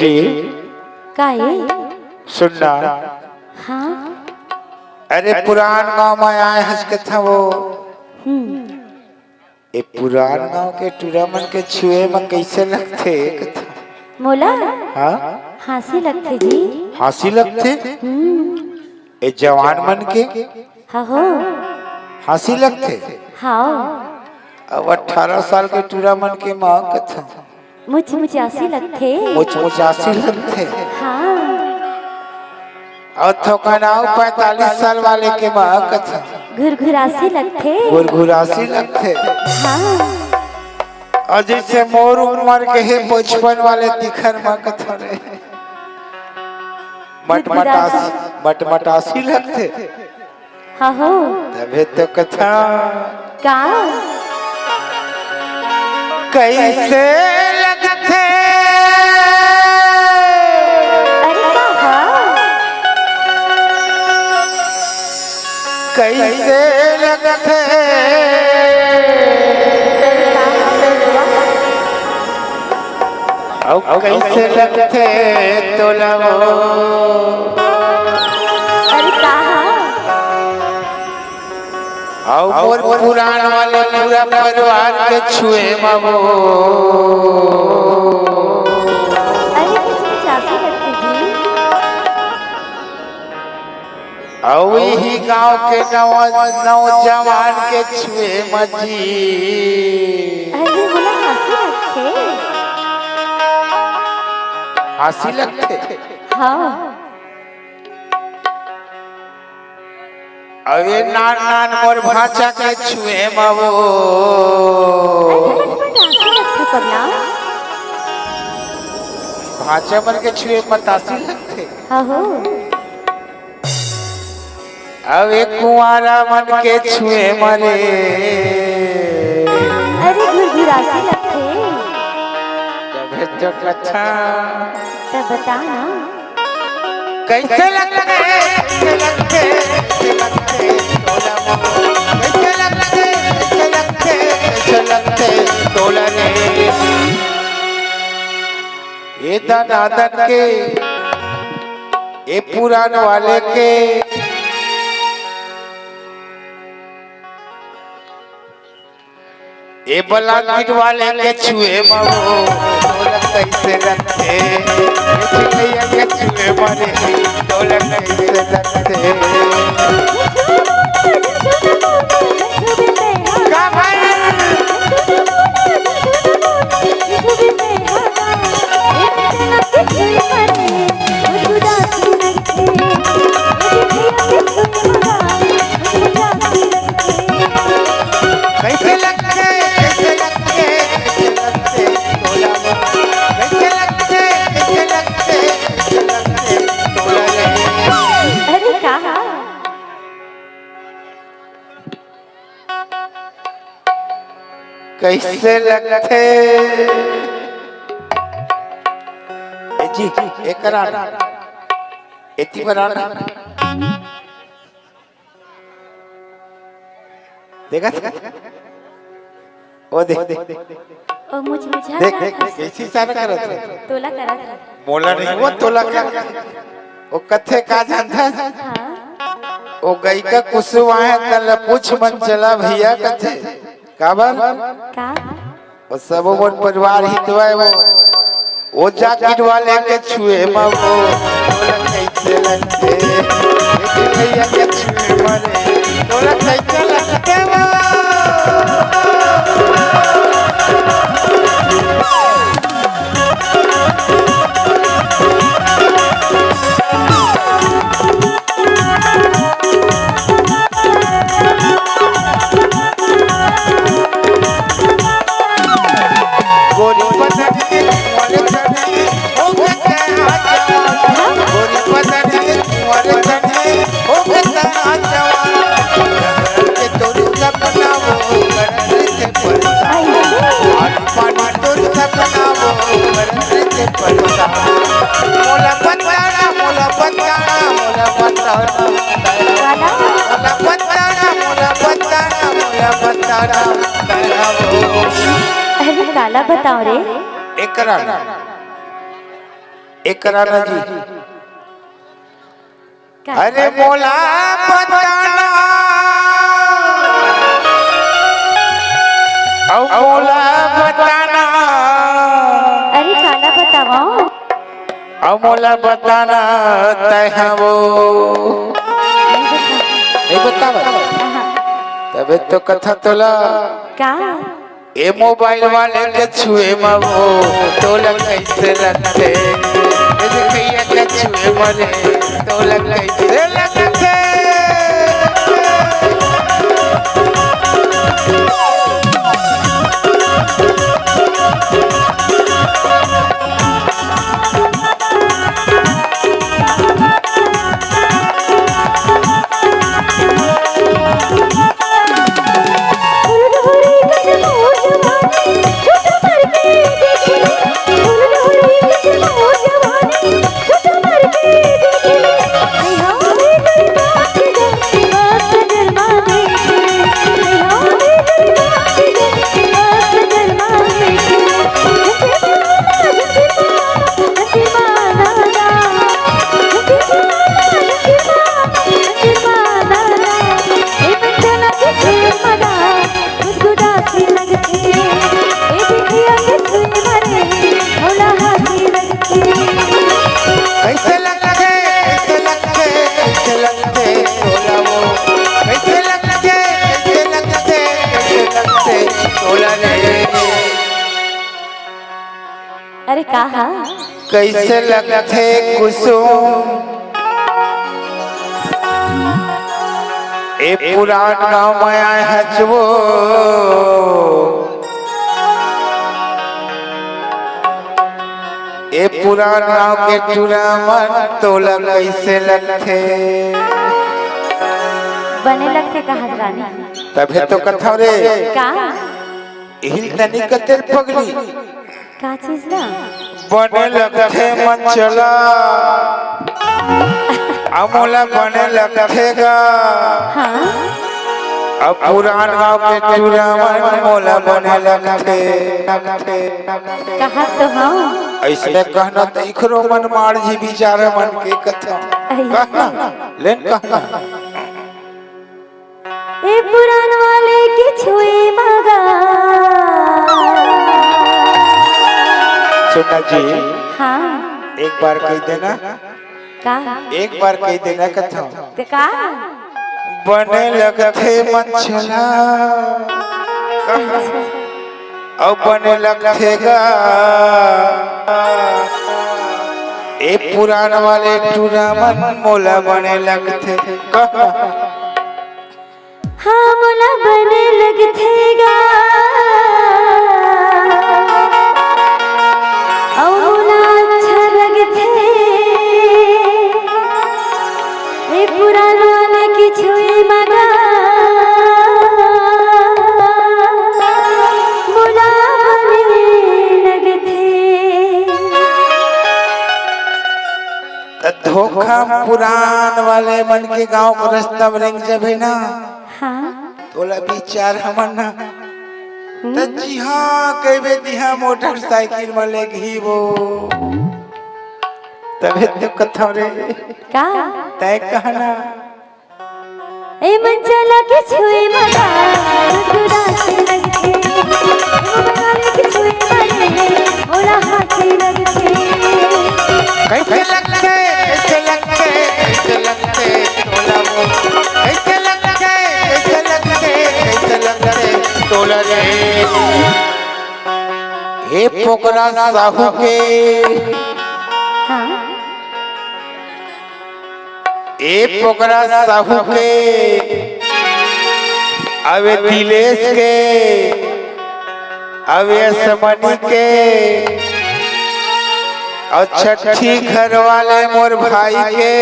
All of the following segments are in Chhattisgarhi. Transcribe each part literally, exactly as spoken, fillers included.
ए, का ए? सुन ना। हाँ? अरे, पुरान गांव में आए हस कथा वो। हम्म। ए, पुरान गांव के टूरा मन के छुए म कइसे लगथे कथा? मोला? हाँ? हाँसी लगथे जी। हाँसी लगथे? हम्म। ए, जवान मन के? हाँ हो। हाँसी लगथे? हाँ। अब अठारह साल के टूरा मन के माँ कथा। मुचमुचासी लगथे। मुचमुचासी लगथे। हाँ। अउ थोकन अउ पैंतालीस साल वाले के माँ कथा। घुरघुरासी लगथे। घुरघुरासी लगथे। हाँ। अउ जइसे मोर उमर के हे पचपन वाले तिखर माँ कथा रे। मटमटासी, मटमटासी लगथे। हाँ हो। तभे तो कथा। का? कइसे लगथे? अरे का हा? कइसे लगथे? अउ कइसे लगथे तोला वो? अरे का हा? अउ मोर पुरान वाले पूरा परिवार के छुए म वो। अरे कुछ कुछ ऐसे लगथे जी। अउ इही गांव के नव-, नौजवान के छुए म जी। अरे, मोला हाँसी लगथे। हाँसी लगथे? हाँ। अउ ए नान नान मोर भांचा के छुए म वो। अरे, मोला हाँसी लगथे पगला। भांचा मन के छुए म तासी लगथे। हाँ हो। अउ ए कुंवारा मन के छुए म रे। अरे घुरघुरासी लगथे। तभे तो कथा। त बता ना। कइसे लगथे, कइसे लगथे, कइसे लगथे, तोला मोर। कइसे लगथे, कइसे लगथे, कइसे लगथे, तोला रे। ए दनादन के, ए पुरान वाले के, ए ब्लैंकेट वाले के छुए म वो, तोला कइसे लगथे? ए चिलैया के छुए म रे, तोला कइसे लगथे? का भाई? कइसे लगथे, कइसे लगथे, कइसे लगथे, तोला मोर। कइसे लगथे, कइसे लगथे, कइसे लगथे, तोला रे। अरे का हा? कइसे लगथे? ए जी, एकरा ना। एती बना ना। देखा था? ओ देख। ओ मुचमुचा देख, देख, देख, कइसे इशारा करत हे। तोला करत हे। मोला नहीं, वो तोला करत हे। वो कथे का जानता है? हाँ। वो गई का कुसुम आए, तल पूछ मन चला भैया कथे। काबर? का? वो सब मोर परिवार हित हवय वो। वो जैकेट वाले के छुए म वो, तोला कइसे लगथे? एक भैया के छुए म रे, तोला कइसे लगथे वो? गोरी पतरी, गोरी पतरी, ओ बेटा जवान। गोरी पतरी, गोरी पतरी, ओ बेटा जवान। के तोर सपना वो, करत रहिथे परेशान। आसमान तोर सपना वो, करत रहिथे परेशान। मोला बताना, मोला बताना, मोला बताना। मोला बताना, मोला बताना, मोला बताना, बताना वो। अरे काला बताओ रे। एकरा ना। एकरा ना जी। का? अरे मोला बताना, अउ मोला बताना। अरे काला बतावंव? अउ मोला बताना, तैं हा वो। नहीं बतावा। आहा। तभे तो कथंव तोला। का? ए मोबाइल वाले के छुए म वो तोला कइसे लगथे? ए जे भैया के छुए म रे तोला कइसे लगथे? कइसे लगथे, कइसे लगथे, कइसे लगथे तोला वो? कइसे लगथे, कइसे लगथे, कइसे लगथे तोला रे? अरे का हा? कइसे लगथे कुसुम? ए पुरान गांव म आए हच वो। ए पुरान गांव के टूरा मन तोला कइसे लगथे? बने लगथे कहत रानी। तभे तो कथंव रे। का? इहिल तनी कतेर पगली। का चीज ला? बने लगथे मन चला। अ मोला बने लगथे गा। हाँ। अब पुरान गांव के टूरा मन मोला बने लगथे। कहा तो हंव। अइसने कहना त इखरो मन मार जी बिचारा मन के कथंव। अइसे। कहना, लेन कहना। ए पुरान वाले के छुए म गा। सुना जी। हाँ। एक बार कहि देना। का? एक बार कहि देना कथंव। त का? बने लगथे मन चला। अउ बने लगथे गा। ए पुरान वाले टूरा मन मोला बने लगथे। कह। हाँ, मोला बने लगथे गा। अउ मोला अच्छा लगथे। ए पुरान वाले के छुए म गा। मोला बने लगथे। त धोखा पुरान वाले मन के गांव के रस्ता म रेंग जबे ना। हाँ। तोला बिचार हमन ना। हम्म। त जिहां कहिबे तिहां मोटरसाइकिल म लेगही वो। तभे तो कथंव रे। का? तैं कहना। ए मन चला के छुए म गा, गुदगुदा से लगथे। ए मन चला के छुए म रे, ओला हाथे लगथे। कइसे लगथे, कइसे लगथे, कइसे लगथे तोला वो? कइसे लगथे, कइसे लगथे, कइसे लगथे तोला रे? हे पोकरा साहू के। हाँ। ए पोकरा साहू के, अवे दिलेश के, अवे असमनी के, अउ छट्ठी घर वाले मोर भाई के।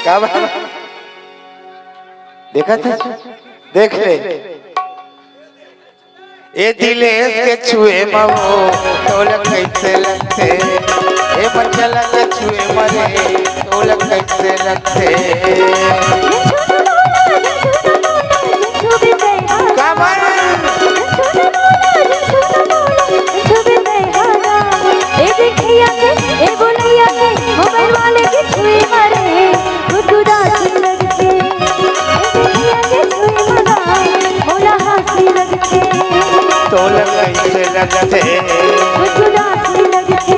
का बात? देखत हस? देख ले। ए दिलेश के छुए म वो तोला कइसे लगथे? ए बचला के छुए म रे तोला कइसे लगथे? काबर? ए देखिया लगथे। उदासी लगथे।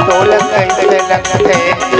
तोला कइसे लगथे?